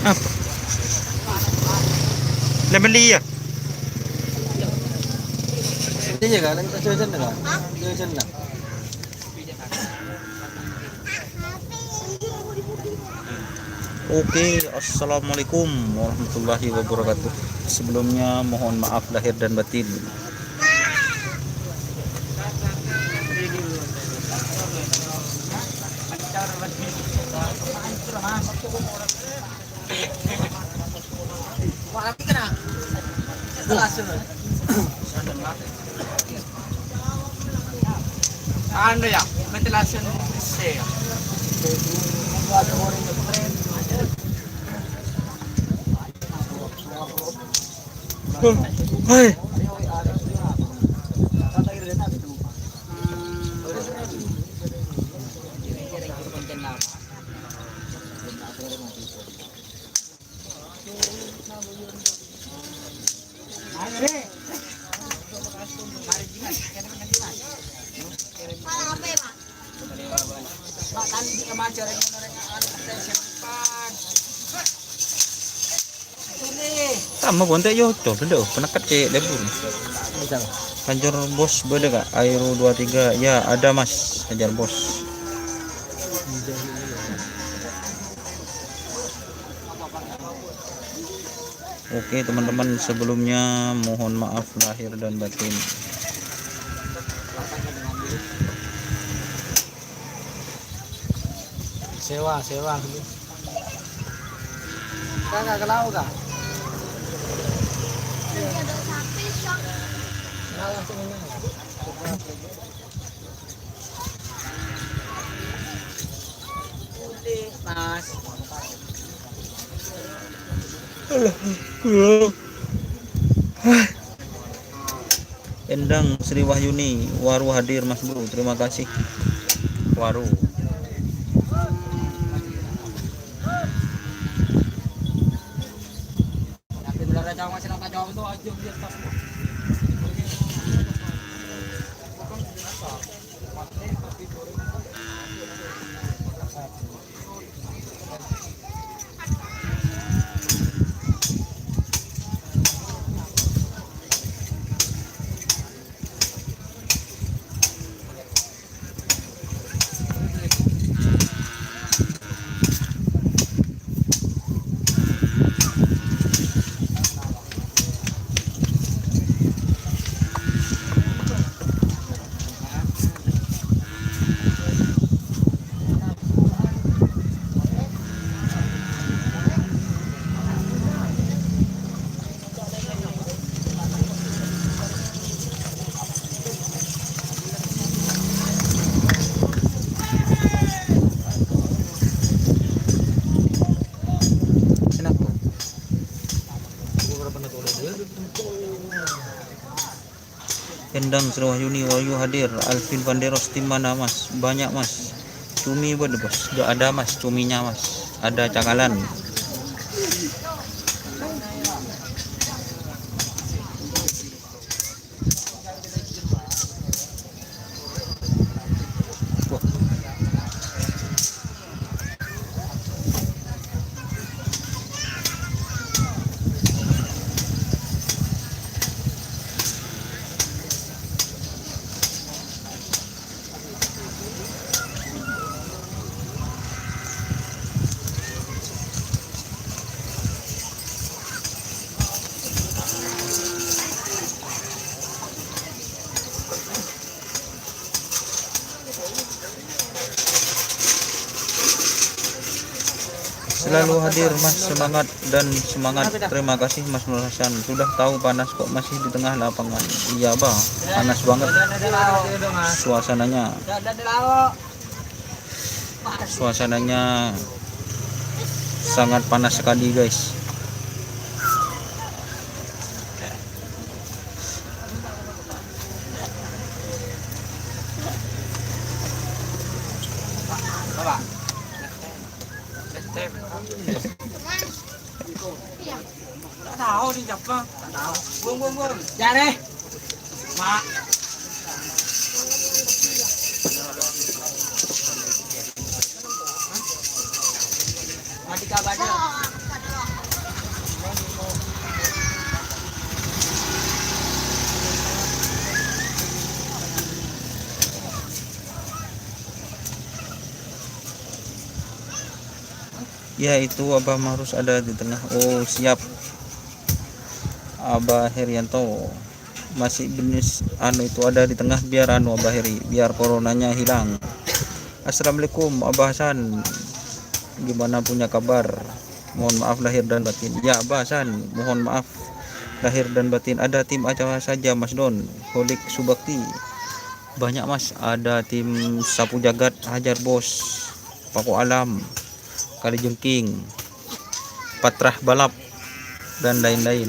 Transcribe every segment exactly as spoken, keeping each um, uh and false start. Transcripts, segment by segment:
Apa? Lè mellè, yâ? Iyâ, Kak, lagi tak jajan, Kak. Jajan, Kak. Oke, assalamualaikum warahmatullahi wabarakatuh. Sebelumnya mohon maaf lahir dan batin. Anu ya, ventilasi bersih. Hai. Tamma bonte' yo, coba dulu, peneket cek lebur. Hajar bos bâdâ, Kak? Aero dua tiga. Ya, ada, Mas. Hajar bos. Oke, teman-teman, sebelumnya mohon maaf lahir dan batin. Sewa, sewa. Kakak ke laut, Kak? Nah, langsung ini. Putih, Mas. Endang Sri Wahyuni, Waru hadir, Mas Bro. Terima kasih. Waru. Endang Sri Wahyuni, Wahyu hadir. Alvin Panderos, tim mana, Mas? Banyak, Mas. Cumi bâdâ, Bos? Gak ada, Mas, cuminya, Mas. Ada cakalan. Selalu hadir, Mas, semangat dan semangat. Terima kasih, Mas Nur Hasan. Sudah tahu panas kok masih di tengah lapangan. Iya, Bang. Panas banget suasananya. Suasananya sangat panas sekali, guys. Tahu ni siapa? Tahu. Bung, bung, bung. Mak. Mati kabarnya. Ya, itu Abah Marus ada di tengah. Oh, siap. Abah Herianto. Masih benis anu itu ada di tengah, biar anu Abah Heri, biar coronanya hilang. Assalamualaikum, Abah Hasan. Gimana punya kabar? Mohon maaf lahir dan batin. Ya, Abah Hasan, mohon maaf lahir dan batin. Ada tim apa saja, Mas Don? Holik Subakti. Banyak, Mas. Ada tim Sapu Jagat, Hajar Bos, Pako Alam, Kali Jengking, Patrah Balap, dan lain-lain.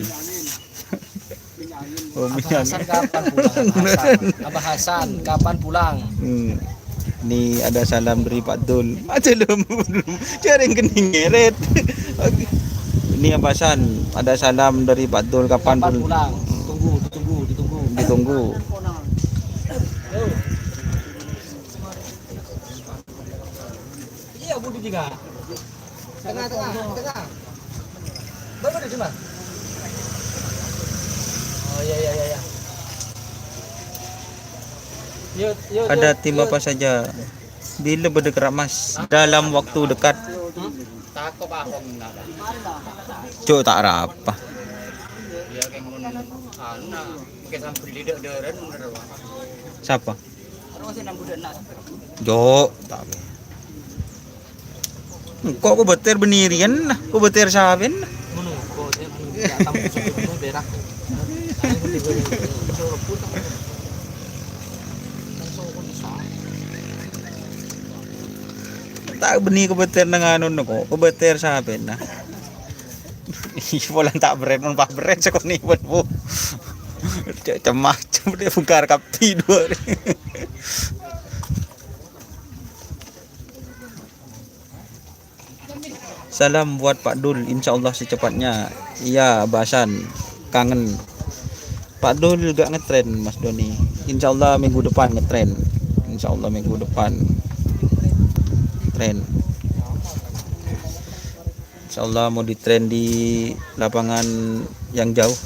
Oh, Abah Hasan kapan pulang? Abah Hasan. Abah Hasan kapan pulang? Hmm. Ini ada salam dari Pak Dul. Aja lu, jarang kening ngeret. Oke. Ini Abah Hasan, ada salam dari Pak Dul, kapan Kapan Dul? Pulang? Tunggu, ditunggu, ditunggu. Ditunggu. Iya, Budi juga. Tengah, tengah, tengah. Bagus deh, Cuma. Oh, iya, iya, iya, iya. Yuk, yuk, Ada yuk, tim yuk. Apa saja? Bila bâdâ keramas dalam waktu dekat. Hmm? Tako' pa akong napa? Cuk, ta' arapa. Iya, keng mun anu, pakai sambil lidak deren, bener, Pak. Sapa? Jo, ta'. Engko' kobâtèr bânnè rèyan, kobâtèr sapèna. Ngono, kok, ya, tamu sudah berak. Ta' bânnè kobâtèr nang anu, kok, kobâtèr sapèna. Polana ta' berrèt, mon pas berrèt sakonè', Bu. Cè', cemah, cemah, bungkar kapi dua. Salam buat Pak Dul, insya Allah secepatnya. Iya, Basan, kangen. Pak Dul gak ngetren, Mas Doni. Insya Allah minggu depan ngetren. Insya Allah minggu depan. Tren. Insya Allah mau ditren di lapangan yang jauh.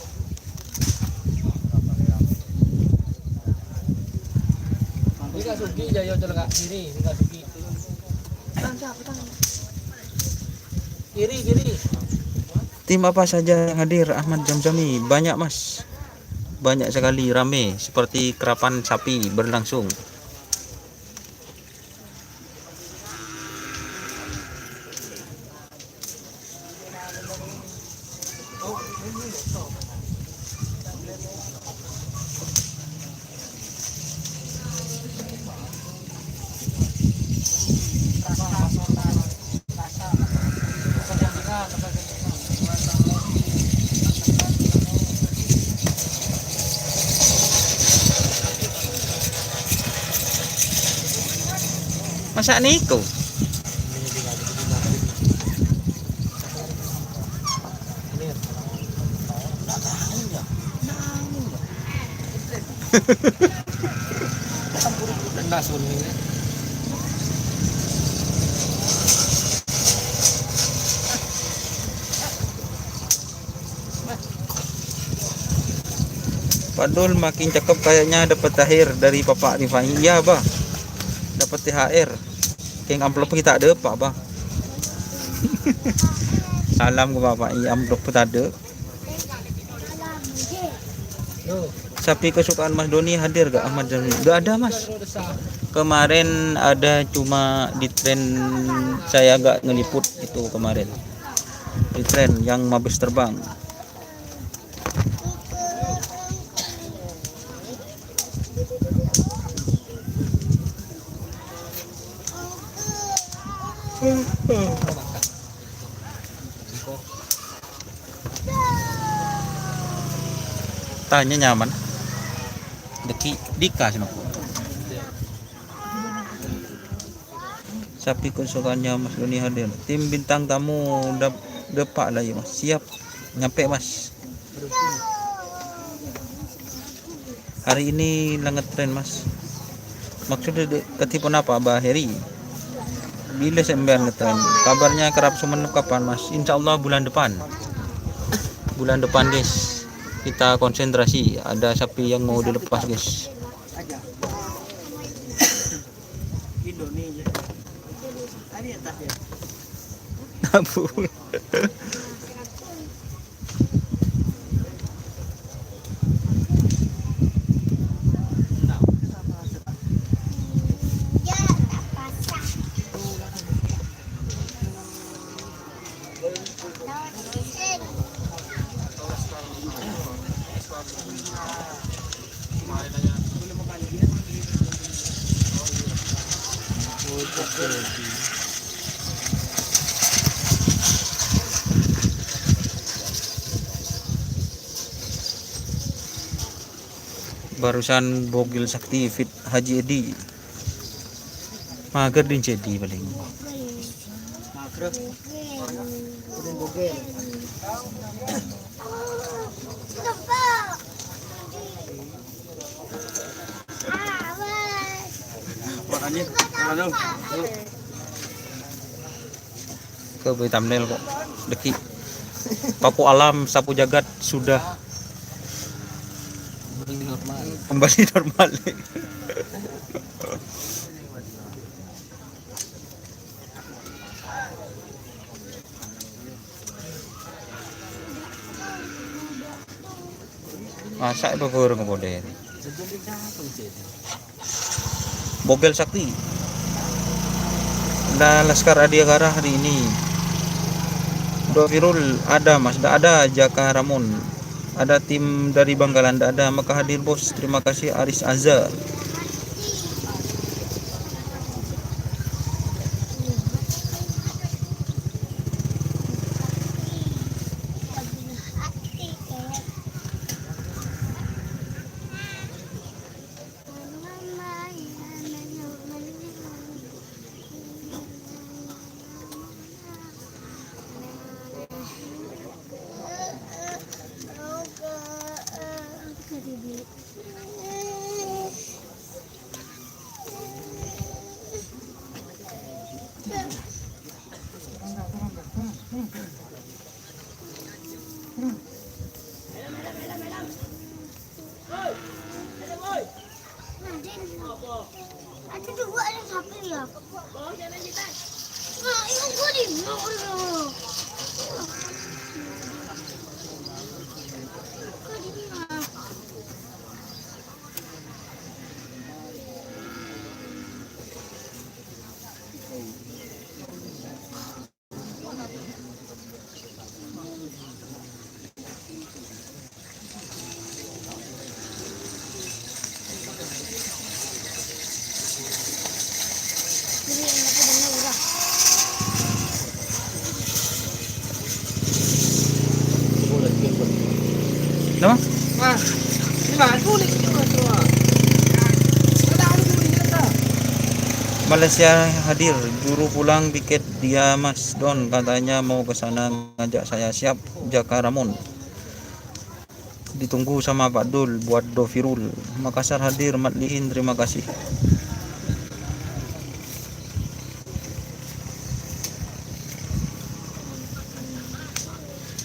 Ini Kak Sugi, Jayo celaka kiri, ini Kak Sugi. Kiri, kiri. Tim apa saja yang hadir, Ahmad Zamzami? Banyak, Mas. Banyak sekali, rame seperti kerapan sapi berlangsung. Masa' nèko? Padul makin cakep kayaknya, dapat T H R dari Bapak Rifai. Iya, Bah. Dapat T H R. Keng amplop kita ada, Pak, Bah. Salam ke Bapak, iya, amplop kita ada. Sapi kesukaan Mas Doni hadir gak, Ahmad Doni? Gak ada, Mas. Kemarin ada, cuma di tren, saya gak ngeliput itu kemarin. Di tren yang mabes terbang. Tanya nyaman. Deki, dika seno. Sapi kesukaannya Mas Doni hadir. Tim bintang tamu dap-, depak lah ya, Mas. Siap. Nyampe, Mas. Hari ini la ngetren, Mas. Maksudnya de-, kadhi ponapa, Bah Heri? Bila sampean ngetren? Kabarnya kerap Sumenep kapan, Mas? Insya Allah bulan depan. Bulan depan, guys. Kita konsentrasi. Ada sapi yang mau dilepas, guys. Indonesia. Tadi atas ya. Abu. Barusan Bogel Sakti feat Haji Edi. Mager din Cedi paling. Mager. Bogel. Makanya, anu, Ke beli thumbnail kok. Deki. Paku alam, sapu jagat sudah kembali normal. Masa' itu burung kode. Bogel Sakti. Ada Laskar Adiakara hari ini. Dofirul ada, Mas. Ndak ada Jaka Ramon. Ada tim dari Bangkalan, ndak ada. Mekah hadir, Bos. Terima kasih, Aris Aza. Kenapa? Malaysia hadir, buru pulang tiket dia, Mas Don, katanya mau ke sana ngajak saya. Siap, Jaka Ramon. Ditunggu sama Pak Dul buat Dofirul. Makassar hadir, Mat Liin, terima kasih.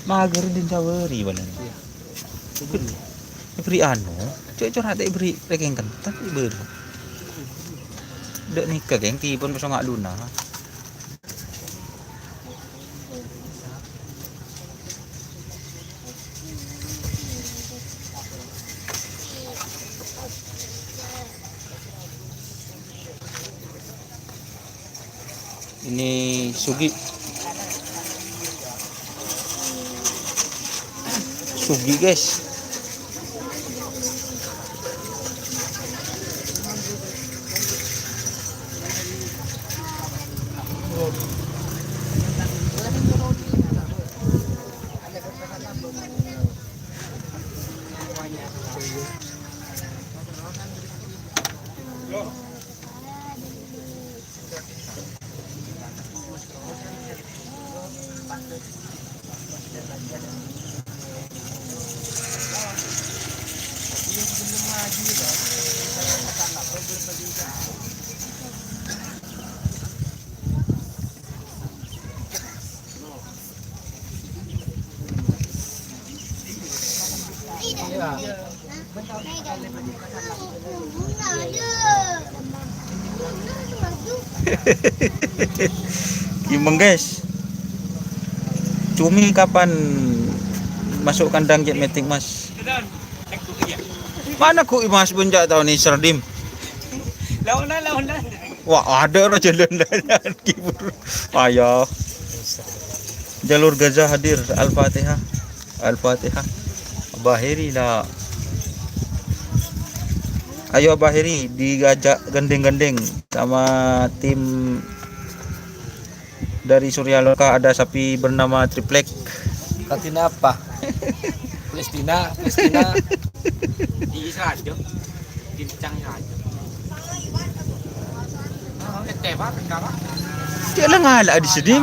Mager din saweri, balen. Beri anu, cocor ate beri rekeng kentan, beri. Dek nika, geng, tipun pesonga' luna. Ini Sugi. Sugi, guys. Kimeng, guys. Umi kapan masuk kandang cè' meeting, Mas? Mana ku Mas pun cak tahu nih, Serdim? Lawan, lawan. Wah, ada orang jalan-jalan kibur. Ayo. Jalur Gaza hadir. Al-Fatihah. Al-Fatihah. Abah Heri lah. Ayo Abah Heri diajak gandeng-gandeng sama tim dari Surya Loka, ada sapi bernama Triplek. Latinnya apa? Palestina, Palestina. Di Israel, Jok. Di Cang Israel. Oh, kecewa, kecewa. Dia lah ngala' di sini.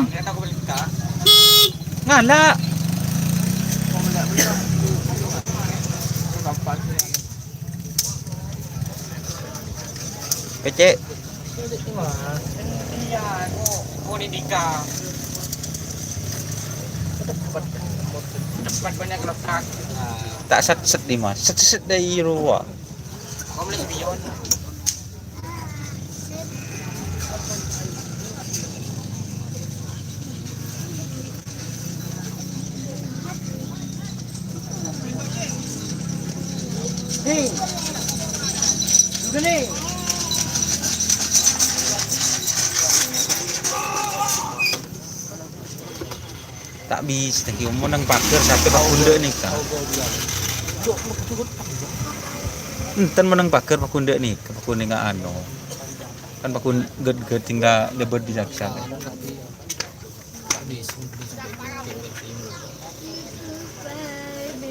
Ngala'. Kecek. Iya, anu, Monica. Tempat banyak letak. Tak set-set di Mas. Set-set dari luar. Kamu lihat spion. Ta' bisa, thank you. Mon neng pager, sapè pakundhâ' nèka. Enten mon neng pager pakundhâ' nèka, pakundhâ' anu. Kan pakun ged-ged tinggal lebet bisa-bisa.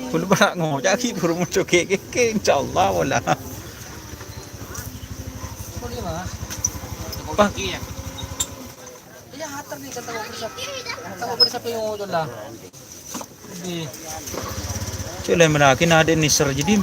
Kulo pernah ngoca' ki buru muncul keke, insyaallah wala. Pak. Iya, hater nih, kata gua bersap-, kata gua bersap yang ngotot lah. Di. Cek lain mana, kena ada ni serjidin.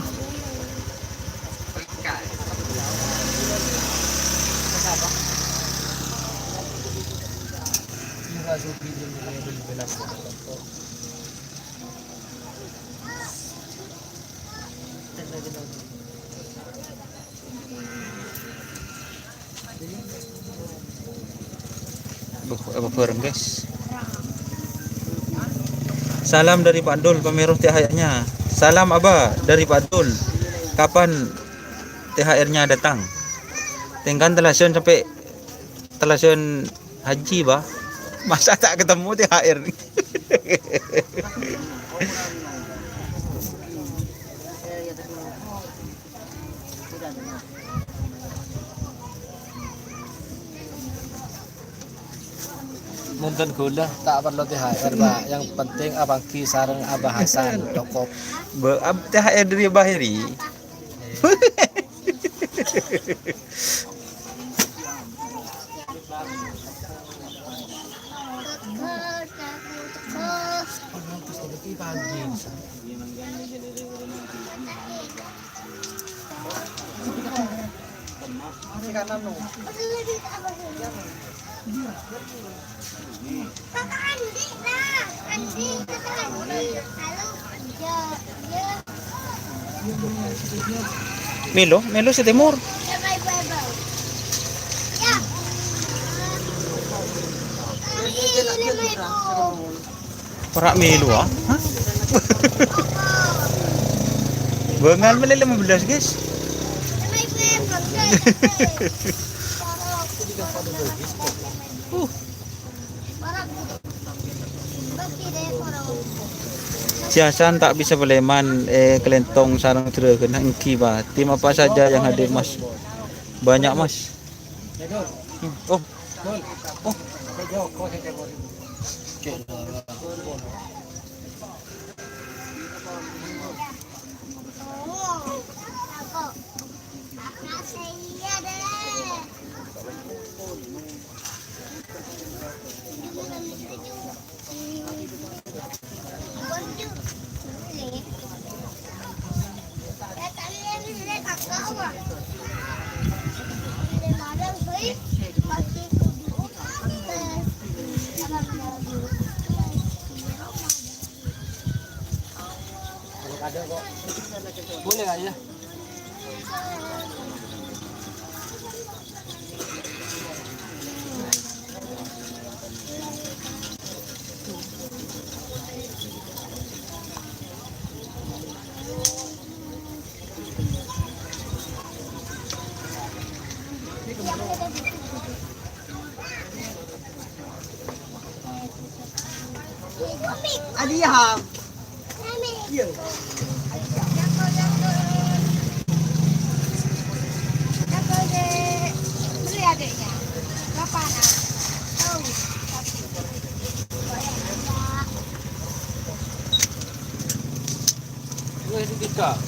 Duh, apa bareng, guys? Salam dari Pak Dul, pamèro T H R-nya. Salam, Aba, dari Pak Dul. Kapan T H R-nya datang? Tèngkan tellasan sampè' tellasan haji, Bah. Masa ta' ketemu T H R? Nonton gula, tak perlu T H R, Pak. Yang penting abangki sareng Abah Hasan, cukup. Be-, ab-, T H R dari Abah Heri. Milo, Milo sè tèmor. Ora' mèlo, ah? Hah? Bângal mèlè lima belas, guys. Uh. Si Hasan tak bisa beleman, eh, kelentong sareng juragan. Engghi, Pak. Tim apa saja yang hadir, Mas? Banyak, Mas. Hmm. Oh. Oh. Boleh, Kak, ya? Adiyah. Iya. Weh, tiga.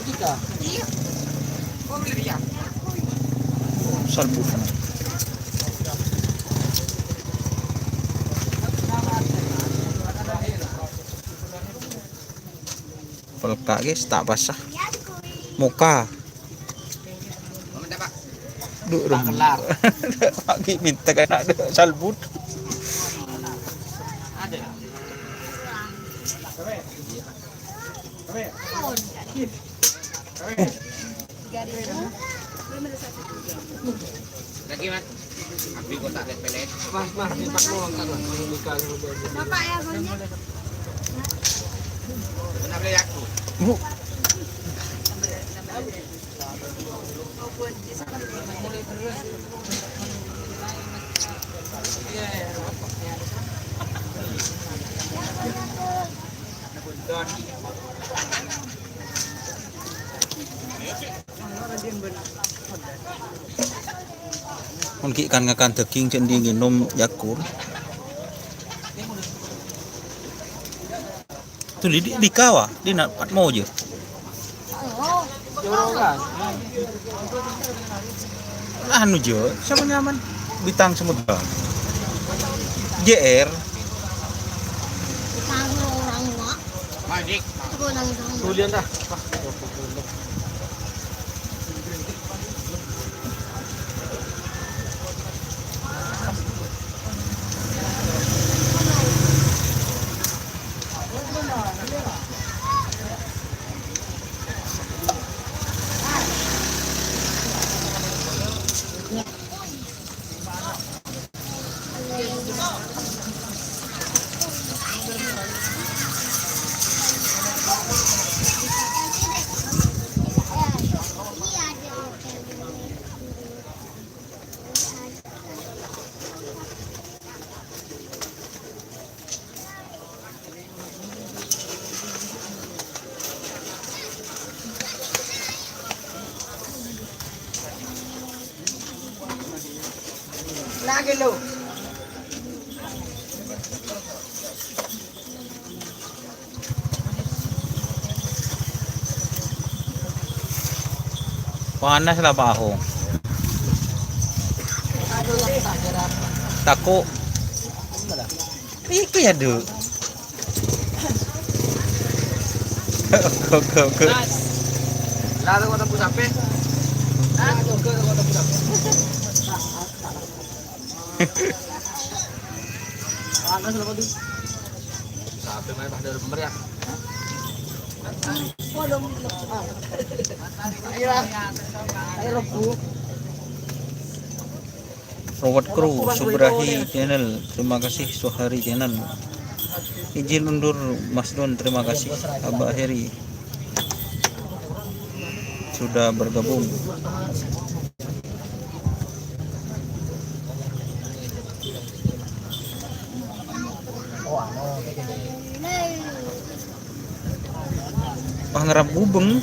Tiga. Salbu. Pelka guys, tak basah. Muka. Duk, rum. Lagi minta kena duk salbut. Lagi, Mas. Ambil kotak pelet-pelet. Mas, Mas, ini Pak Mong, Mas. Bapak ya, Bang, ya? Kenapa ya aku? Bu. Mon ghi' kan ngakan daging, cè' andi' ngènom Yakult. Tuli di, di kawa, di na' pat mo jâ. Anu jâ, sapa nyamana? Bintang Samudra. J R. Tulian dah. Lagi lu. Panas lah, Pak Ahong. Tako'. Iki ya, Duk. Oke, oke, oke. Lah, kok tembus sampe? Hah? Oke, kok tembus sampe? Panas lho, Pak. Sampe main pas dari pemerintah. Ayo lah. Ayo, Rebu. Robot Crew, Subrahi Channel, terima kasih, Suhari Channel. Izin undur, Mas Don, terima kasih, Abah Heri, sudah bergabung. Pangrab gubeng.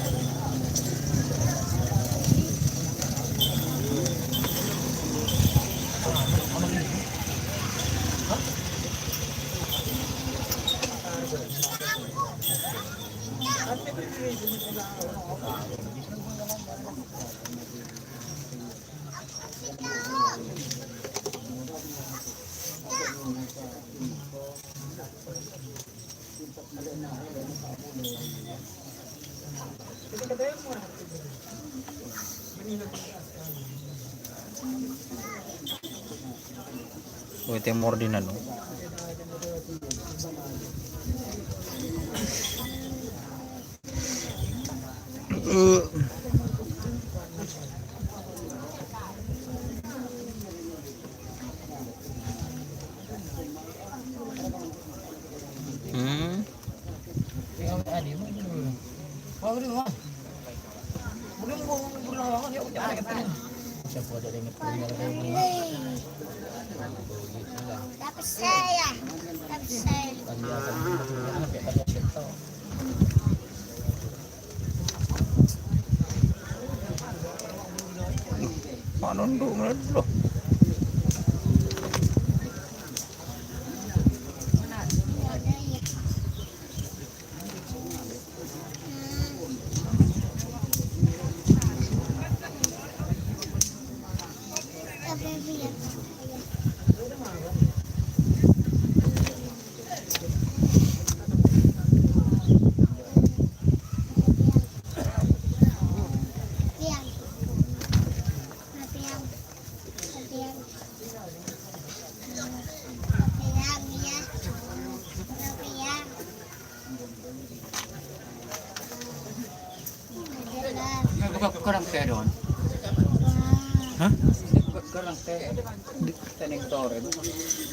Wè, tèmor dinna, no. Hmm. Dapat saya, dapat saya. Manondhu' ngello. Hah?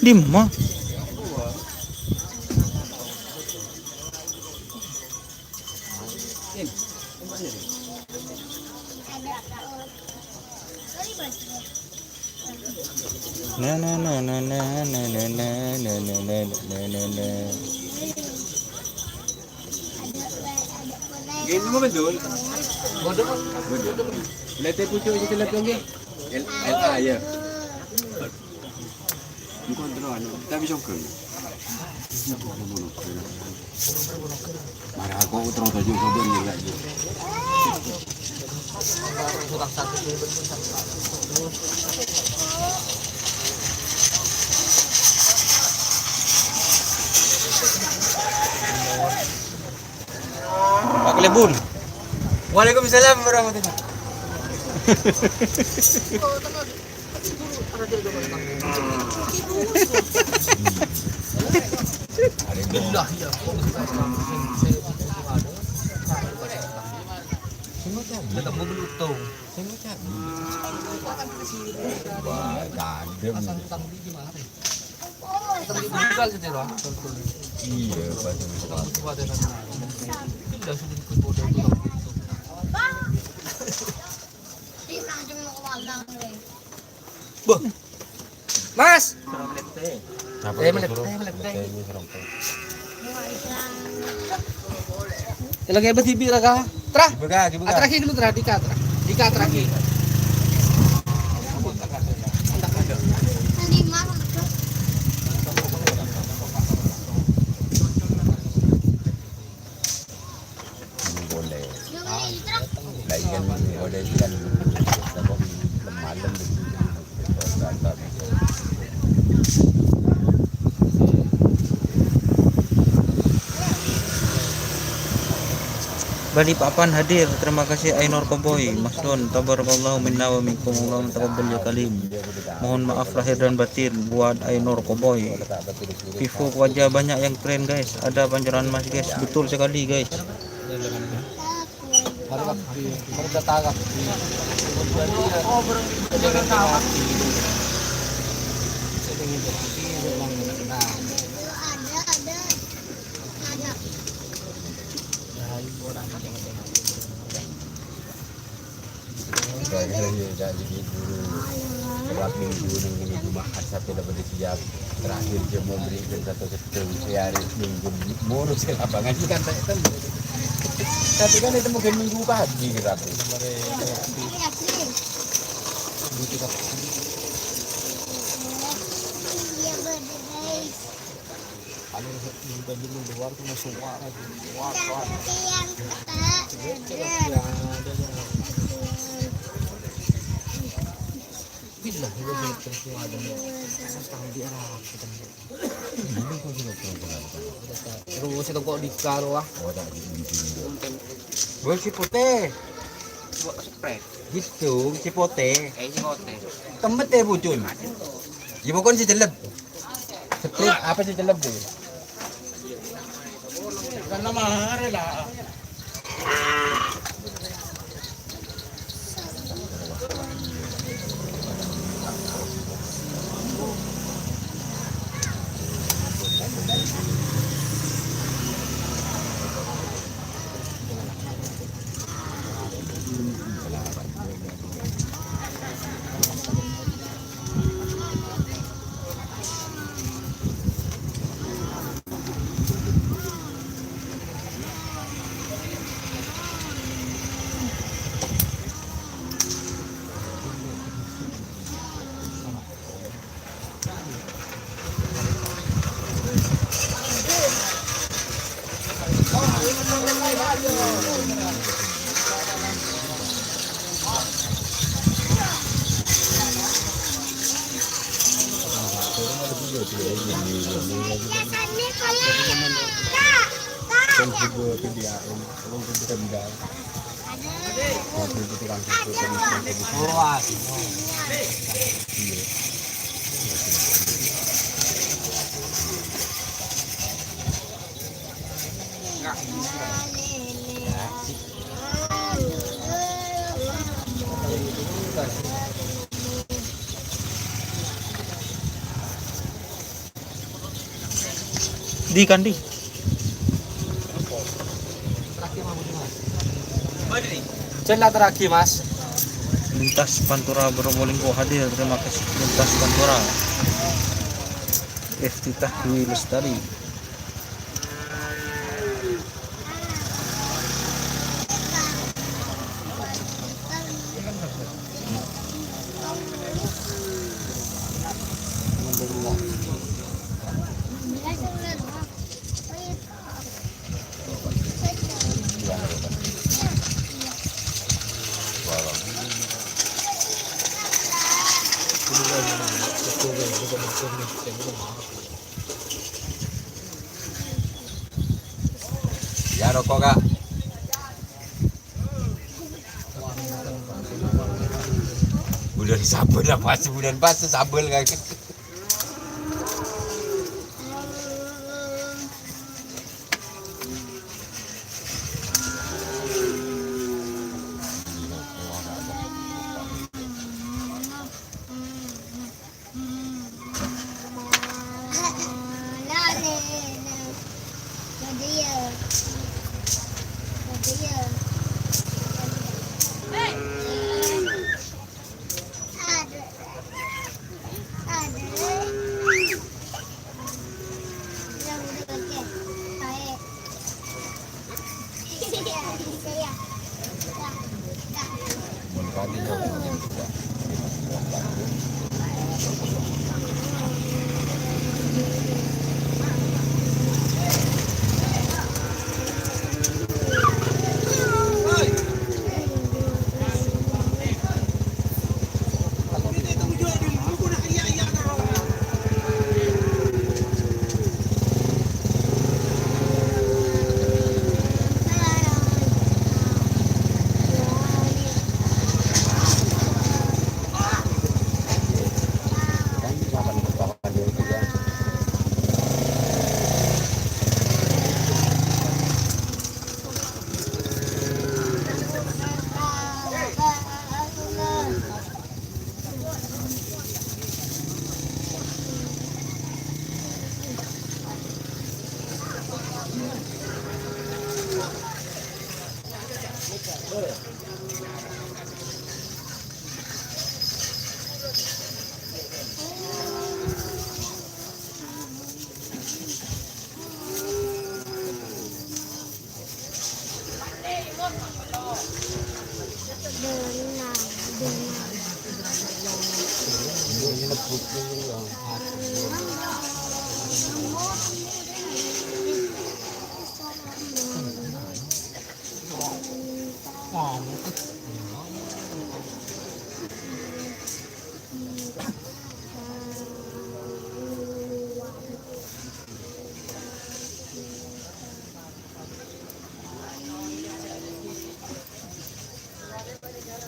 Dimma? Na, na, na. Gini mau betul. Bodoh. Bodoh. Lihat pucuk aja, lihat lagi. L A ya. Bukan terus anu, tapi songkel. Mara aku terus aja coba nilai aja. Pak Klebun. Waalaikumsalam warahmatullahi. Wah, gandeng. Iya, pas. Boh. Mas. Apa eh, itu melete, suruh? Melete. Melete ini serempet. Kalau kayak besi biru kah? Terah. Dibuka, dibuka. Ah, terakhir dulu, terah. Dika, terah. Dika, terakhir. Boleh. Lah, iya, kan, udah, kan, apa, malem, gitu. Balikpapan hadir, terima kasih Ainur Koboy, Mas Don, tabarakallahu minna wa minkum, Allahumma taqabbal ya karim. Mohon maaf lahir dan batin buat Ainur Koboy. Vivo wajah banyak yang keren, guys. Ada pancoran emas, guys. Betul sekali, guys. Iya, iya, jadi guru. Lewat minggu neng minggu Jumat sampai dapat siap. Terakhir dia mau beri dan satu setengah sehari minggu murus ke lapangan itu kan saya kan. Tapi kan itu mungkin minggu pagi gitu. Kalau nonton di luar tuh masuk wah lagi. Wah, wah. Billah, itu sih terus ada. Terus kami di arah kita. Terus itu kok di karo ah. Gue si putih. Gua spray. Gitu, si putih. Eh, si putih. Temmet ya, Bujun. Ya, pokoknya si jelek. Strip apa sih celep tuh? Karena mahal lah. Yang juga P D A M, yang juga Pemda. Yang juga tukang juga, tukang juga. Iya. Di, Kandi. Cella teragi, Mas. Lintas Pantura Probolinggo hadir. Terima kasih, Lintas Pantura. Iftitah Dwi Lestari. Ya, rokok, Kak. Bulan sabun apa sih? Bulan puasa sabun, Kak.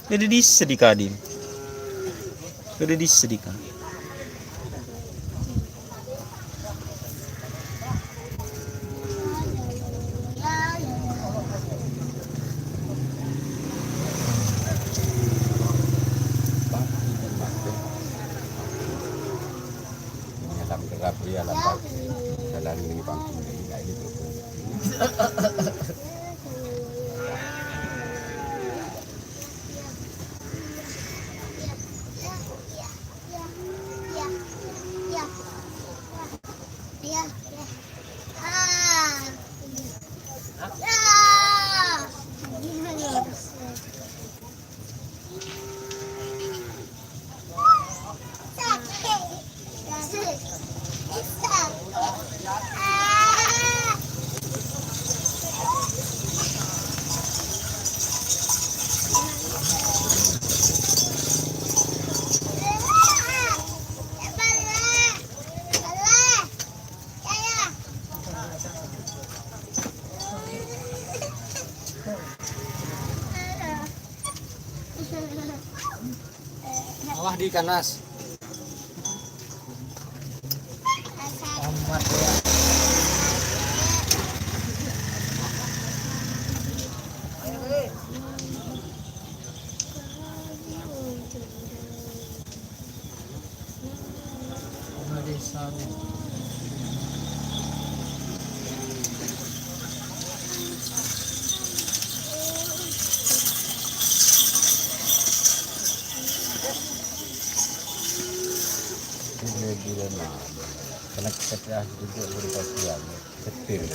Dâddhi dissa dhika, Din. Dâddhi dissa dhika. Alam gelap, ya, alam pagi. Jalan ini panggung ini, nah, ini tuh. Di kanas. Amat ya. Kepala desa. Ini gila, nah. Kena kepala juga berkasihan. Setir.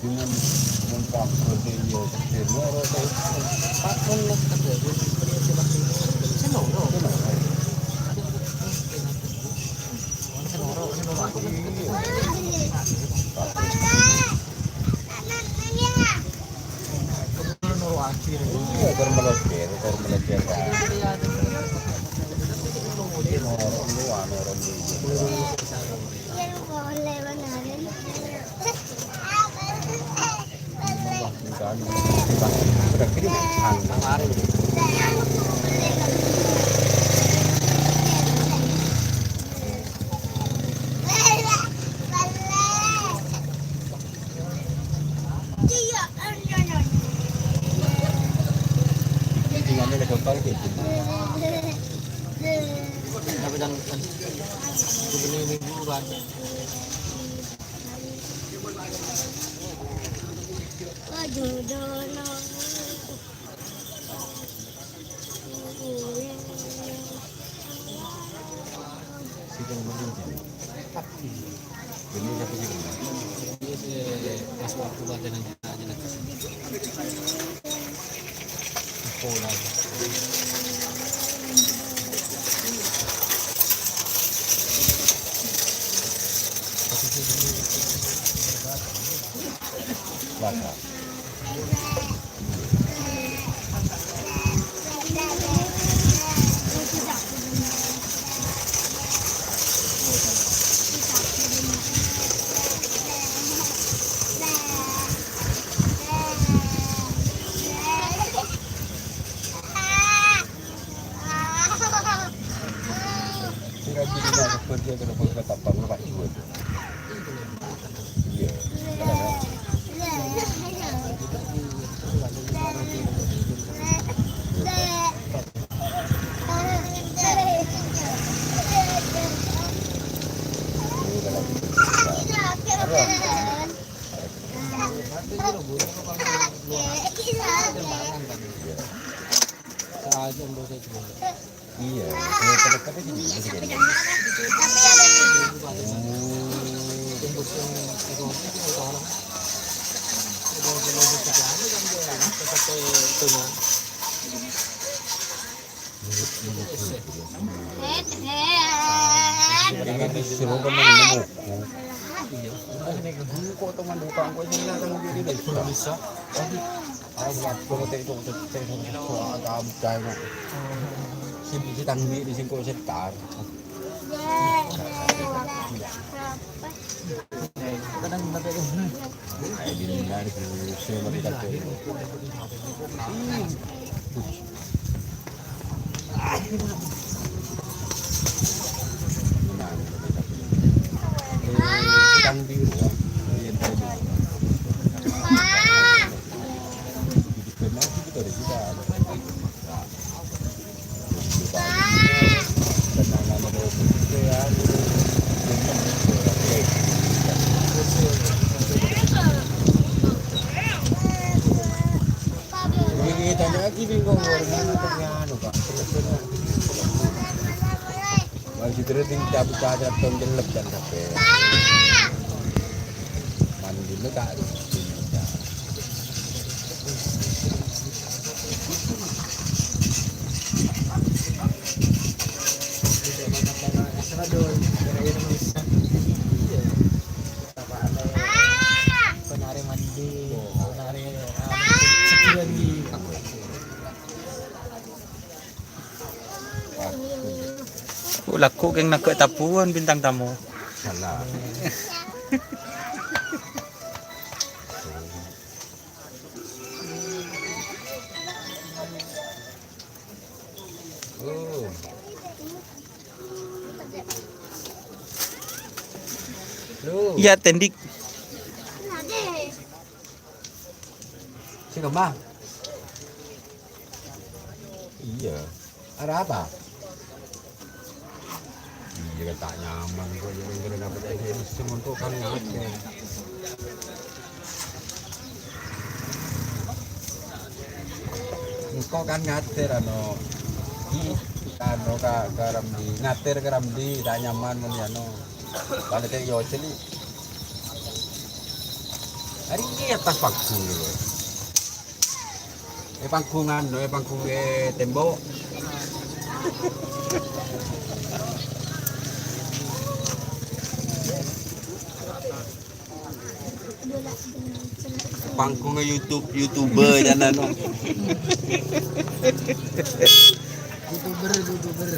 Dengan membuka kode, iya, setir. Noro, teh. Pak, noro, teh. Senoro. Senoro. Senoro. Iya. Iya, kor melebur, kor melebur. Noro, lu, anu, orang di. Sira-sira nyabbhur dia kena ketampang lepas dua. Iya. Iya. Iya, iya, tapi sini, sini. Ini disuruh kan nemu. Kok teman buka, kok sini datang di sini? Bisa. Aduh, aku nggak tahu itu, itu, itu, itu, agak abdai, Mak. Sini, sini, tanggi di sini, kok setar. Kadang ada. Ay, di mana di sini, mati tak tahu. Ini tanya lagi, bingung, orang mana tanya, anu, Pak. Masih terus dicabut-cabut, tong jelek dan kabeh. Mandine tak ada. Penari mandi, penari, ah, sebulan di. Oh, laku keng naga tabuan bintang tamu. Salah. Oh. Iyâ, Tendik. Sè kemma? Iyâ. Ada apa? Iyâ, ta' nyaman kok, iyâ, kira-kira apa aja ini sè montok kan ngater. Engko' kan ngater, anu, i, anu, ka, ka Ramli. Ngater ka Ramli, ta' nyaman mon anu. Balik ke yo, celi. Hari ini atas panggung, lho. Eh, panggungan, eh, panggung, eh, tembok. Panggungnga YouTube, YouTuber, jana, no. YouTuber, YouTuber.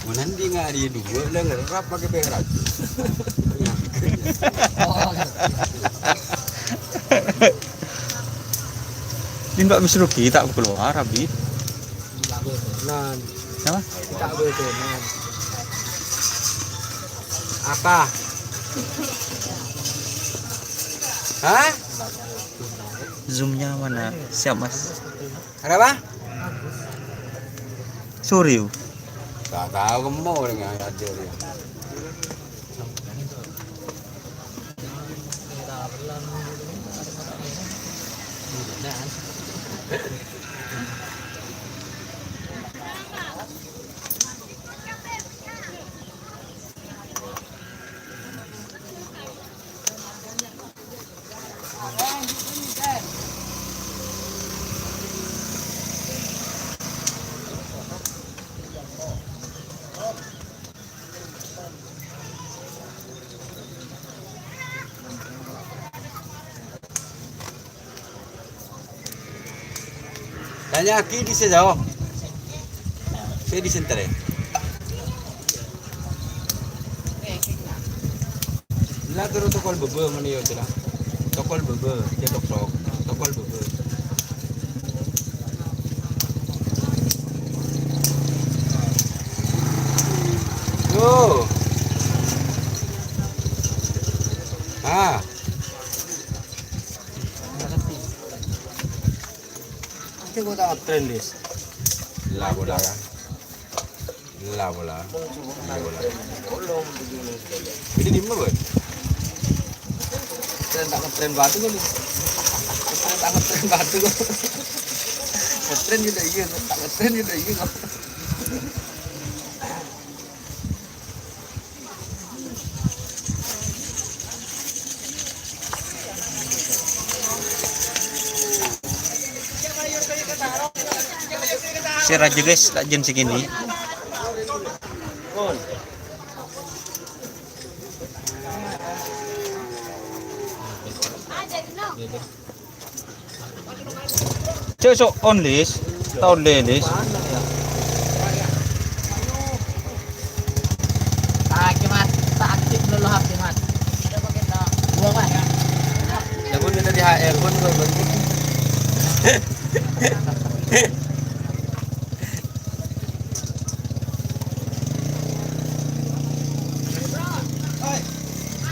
Mon andi' nga' arè duwâ' la ngerrap makè pèrak. Din Pak Misruki ta' keluar, Abi. Nan. Apa? Apa? Hah? Zoom-nya mana? Siap, Mas. Kenapa? Sorry. Gak tahu, kamu dengan aja dia. Tanya'aghi dhisa, Jao. Sè dhisa entarè. La terro tokol bâbâ mènè yo, cela. Tokol bâbâ, cè' tok-tok. Tokol bâbâ. Yo. Ah. Ate kok ta' ngetrèn, Lis? La bola, kan? La bola. La bola. Ini di mana, Boy? Ngetrèn ta' ngetrèn bâdâ, kan? Ngetrèn ta' ngetrèn bâdâ, kan? Ngetrèn gitu, iyâ. Ta' ngetrèn gitu, iyâ, kan? Sè rajâ, guys, ta' jân sè kènè'. Cek sok on, Lis. Ta' ollè, Lis. Sakit, Mas. Tak aktif dulu H P, Mas. Gua, Mas. Ya, pun kita di H R pun gua bantu.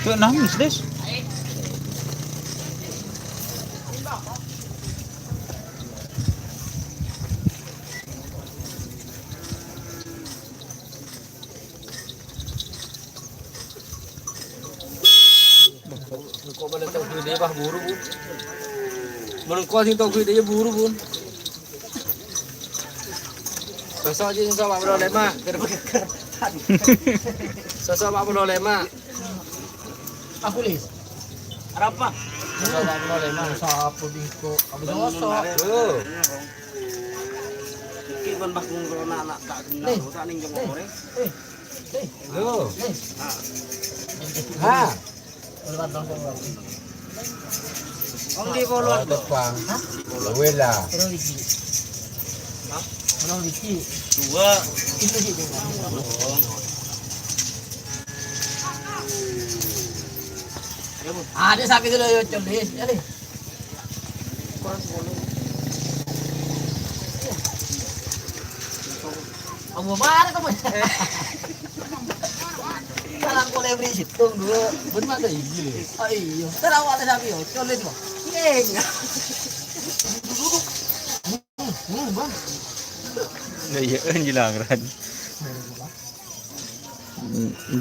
Cok nangis, Lis. Engko' bâlâ tau ghi' dâ' iyâ, buru, Bu. Mon engko' sè tau ghi' dâ' iyâ, buru, Bu. Sosok jhi, sosok empat puluh lima. Sosok empat puluh lima. Aku, Lis. Arapa? Sosok empat puluh lima. Sapa bingko? Aku sosok. Tuh. Iki kon pas ngongkrona anak tak kenal, Lis. Tak ning jengkore. Lis. Lis. Tuh. Lis. Ha. Wong di Polo. Ada, Bang. Hah? Wela. Berapa biji? Hah? Berapa biji? Dua. Itu sih, Bang. Oh. Ada sakit dulu, ayo, coli. Ayo. Kamu marah kamu? Salah boleh beri situng dulu. Bener ada ini. Oh iya, terus awalnya sapi, yo, coli itu. Iya. Hmm, Bang. Lah iya, nyilang, Ran.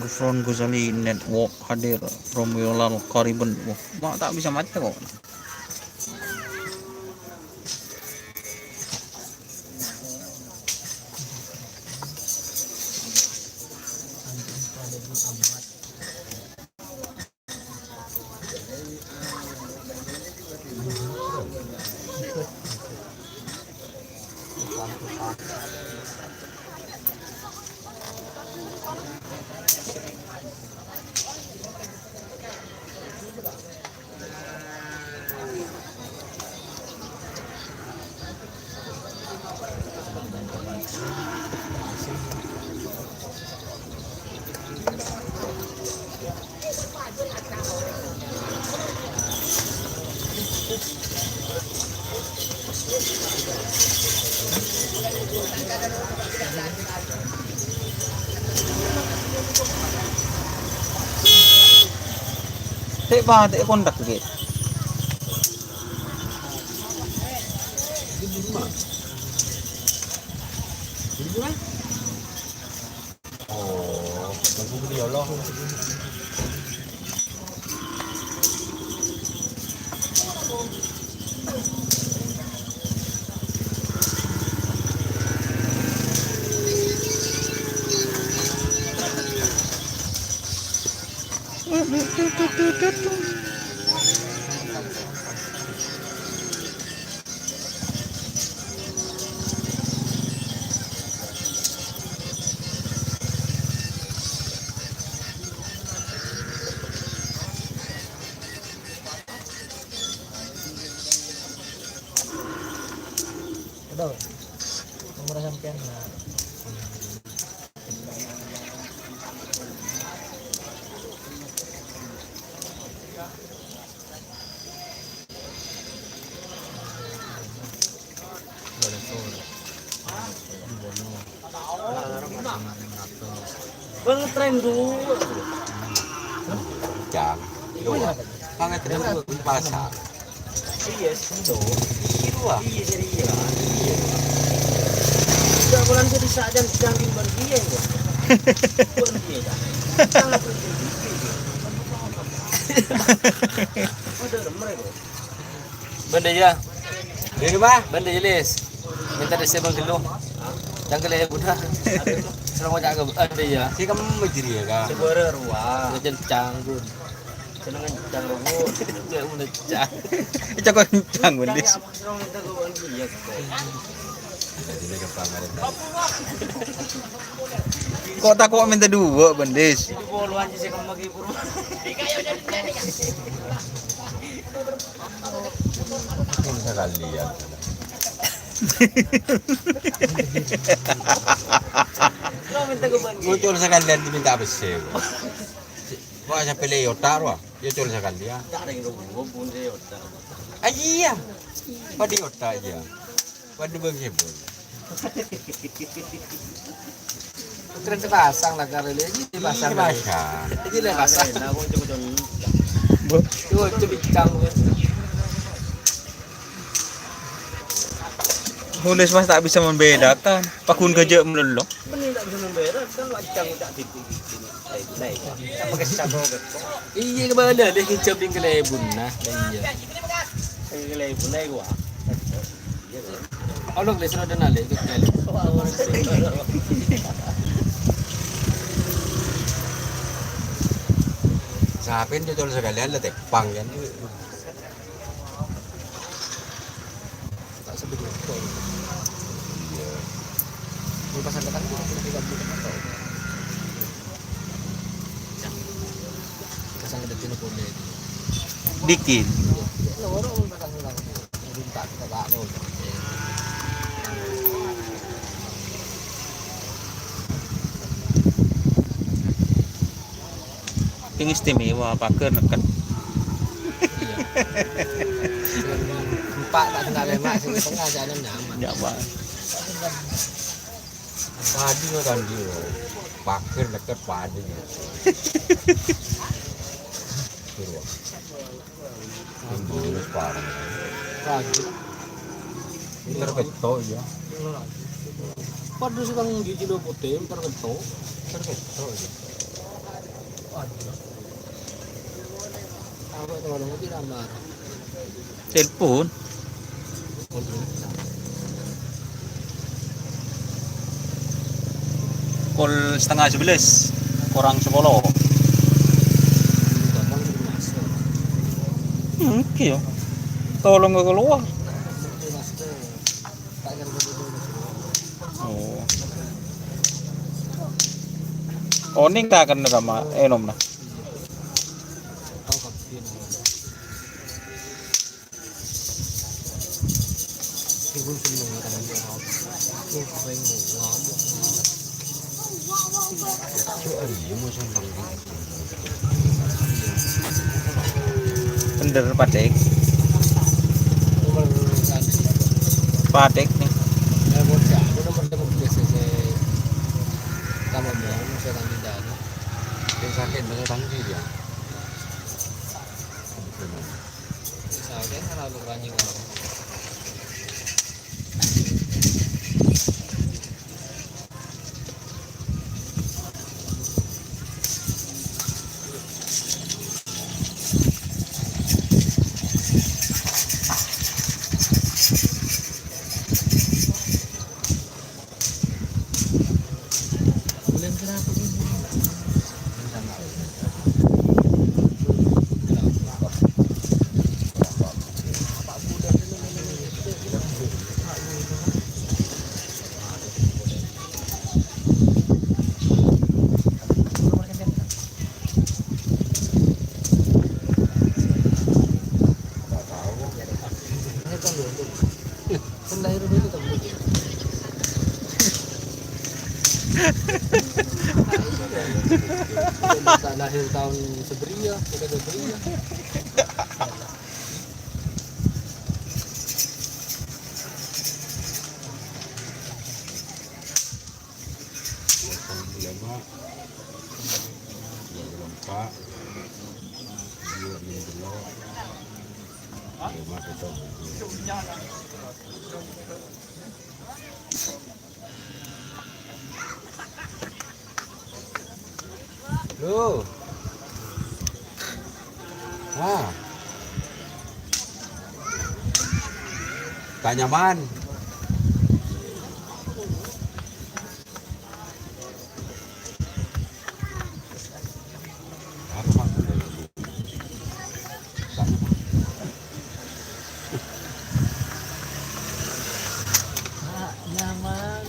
Gufron Ghazali Network hadir from Yolal Kariben. Wah, ma' ta' bisa maca kok. Te' pa, te' kontak, Ki. Oh, lagu beliau loh. Betul. Nomor sampean, nah. Bang, tren dulu. Jang. Iya. Bang, tren dulu, pasar. Iya, sih, dong. Iya, Pak. Iya, serius. Iya. Udah bulan jadi saja, jangan berhenti, ya. Berhenti, ya. Sangat berhenti. Udah, mereka. Bâdâ, yâ. Bâdâ, Pak. Bâdâ, yâ, Lis. Mènta dâ' sè bâng ghâllu. Cangghâl, yâ, Buna. Sè ngoca' ka bâdâ, yâ. Sè kemma jârèya, Kak? Sè bârâ' rowa. Sè kencang, Bun. Sè kencang, Bun. Sè kencang, Bun, Lis. Sè kencang, Bun, Lis. Kok tako' mènta duwâ', Bun, Lis? Col sakalèyan. Col sakalèyan dimènta pèssè. Wah, sampè' lè otak, wah. Yâ col sakalèyan. Ah, iyâ. Padâ otak, iyâ. Padâ bâng sè bâng. Keren sepasang lah, Kak, ini dipasang. Iya, dipasang. Ini dipasang. Tuh, itu bincang. Nulis, Mas, tak bisa membedakan. Paghun ghâjâ' melolo. Bener, tak bisa membedakan, wajah tak titik-titik. Iya, kemana? Dia hijab yang kelebun, nah. Iya. Yang kelebun, nah, gua. Olok le, sero dana le, ikut kali. Sapèn cocol sakalèyan la tepang kan. Tak sebut motor. Iya. Mau pasang ke tangki, kita tidak buka motor. Pasang ke depan boleh. Dikit. Iya. Loro pasang ke tangki. Sing istimewa, pager neket. Empa' ta' kennal, Mak, sing setengah jâ' nyaman. Nyaman. Tadi lo, tadi lo. Pager deket padi. Suruh. Timbul parah. Lagi. Pinter ketok, ya. Padahal sekarang gigi lo putih, pinter ketok. Pinter ketok, ya. Aduh. Apa itu orang itu nama? Telepon. Pukul setengah sebelas, kurang sepuluh. Hmm, oke ya. Tolong ke keluar. Oh. Oh, ini nggak akan sama enom nah. Bhender, padhek. Padhek, nè. Sè sakè' bâdâ tangki, ya. Lahir tahun Seberia, bukan Seberia. Ulama, dua puluh empat, dua puluh lima, dua puluh empat. Loh. Ah. Gak nyaman. Apa, Pak? Nyaman.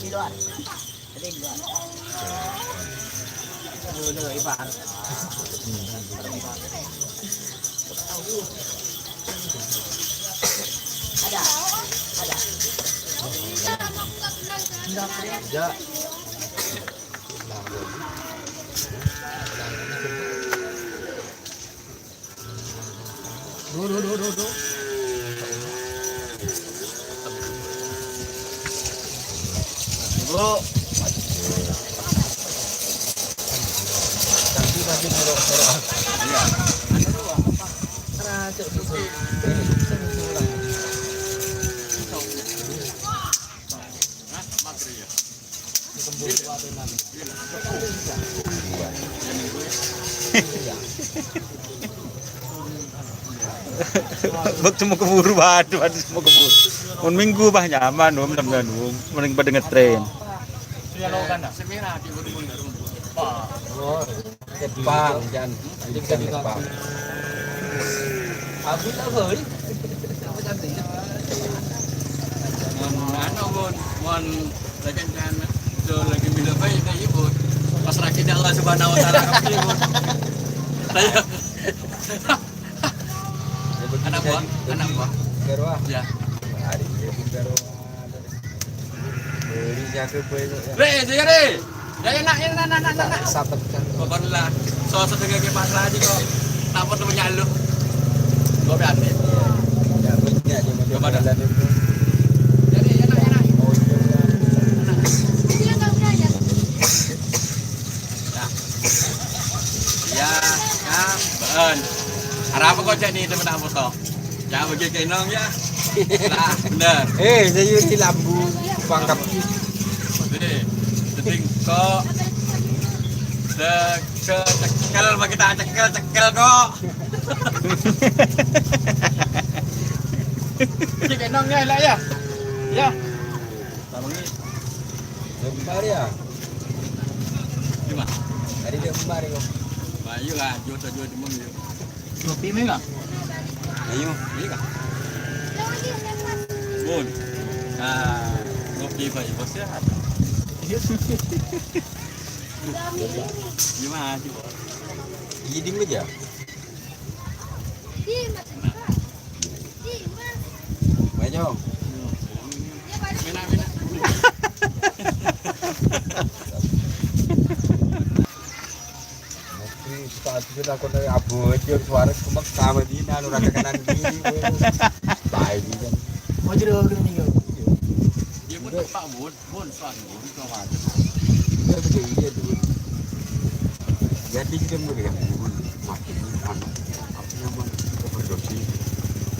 Di luar. Tadi di luar. Dulu, dulu, Ipan. Ada. Ada. Ya. Duh, duh, duh, duh, duh. Bu. Tadi, tadi, Bu. Iya. Rajuk, Bu. Bâkto mau keburu, waduh, waduh, mau keburu. Mon Minggu, bah, nyaman, Om, sampeyan, Om. Mending pada ngetrèn. Iya, lo kan, nah. Semina di rumah, rumah. Wah. Oh, Jepang, Jan. Jepang. Abis apa, hei? Apa cantik? Mon anu, Bun, mon lagi kan, so lagi mila bae, kayak ibu. Pas lagi Allah Subhanahu wa Ta'ala, kayak ibu. Saya Anak buah, anak buah. Garwa. Ya. Hari ini garwa. Beli jago gue itu, ya. Re, saya re. Ya, enak, enak, enak, enak, enak. Sabet kan. Pokoknya lah, so setengah ke pasar aja kok. Napa tuh nyaluk? Gue berani. Ya, banyak aja. Coba dah. Jadi, enak, enak. Oh, iya. Enak. Ya. Ya, ya, bâ'ân. Arapa kok jâni temen foto? Ya, bagi kenong ya. Lah, bener. Eh, saya di lambu pangkep. Jadi, jadi kok de-, de-, cekel, bagi tak cekel, cekel kok. Cek kenong ya, lah ya. Ya. Samangi. Jembar ya. Cuma. Tadi dia kemari kok. Bayu lah, jodoh-jodoh cuma yuk. Ngopi mi, Kang? Ayo. Iya, Kang. Bun. Nah, ngopi bayu bos ya. Gimana sih, Bos? Iya, diem aja. Maju. Mungkin sepatu kita kena abot, ya, suara kemek sama di nanu rasa kanan kiri. Baik, kan. Mau jeruk ini, yo. Iya, mau tepak, Bun. Bun, suan, Bun, suan. Iya, betul, iya, Bun. Jadi, kita mau dengan Bun, makin, anu, apa namanya, overdosis.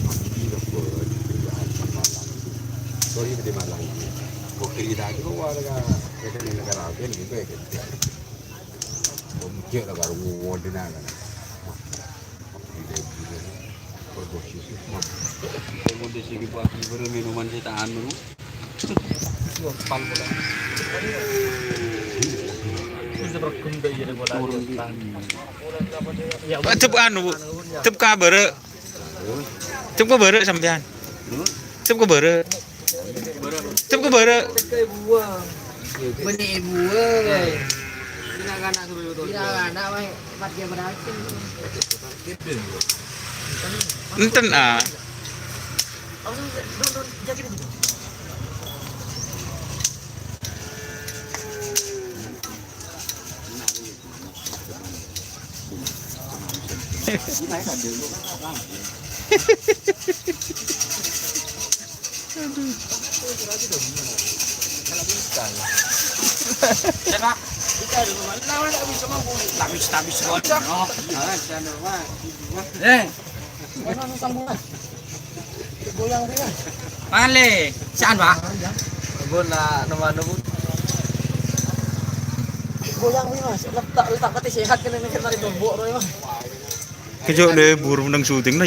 Makin, Bun, kerjaan sama Malang. Sorry, di Malang. Mau cerita aja, kok warga, kita di negara lain, gitu ya, gitu. Kok mujur lah, baru ngomong dengan, kan. Minuman sè ta' anu. Tep anu, Bu. Tep ka bârâ'. Tep ka bârâ' sampèyan. Tep ka bârâ'. Tep ka bârâ'. Bânnè èbu, woi. Anak-anak, woi. Enten, ah. Eh. Male, saan, Pak? Bun, na-, nama anu, Bun? Goyang, Bun, Mas. Letak, letak pati sehat kan ini kan tadi tombok, Roy, Mas. Kejok deh, buru nang syuting, nah,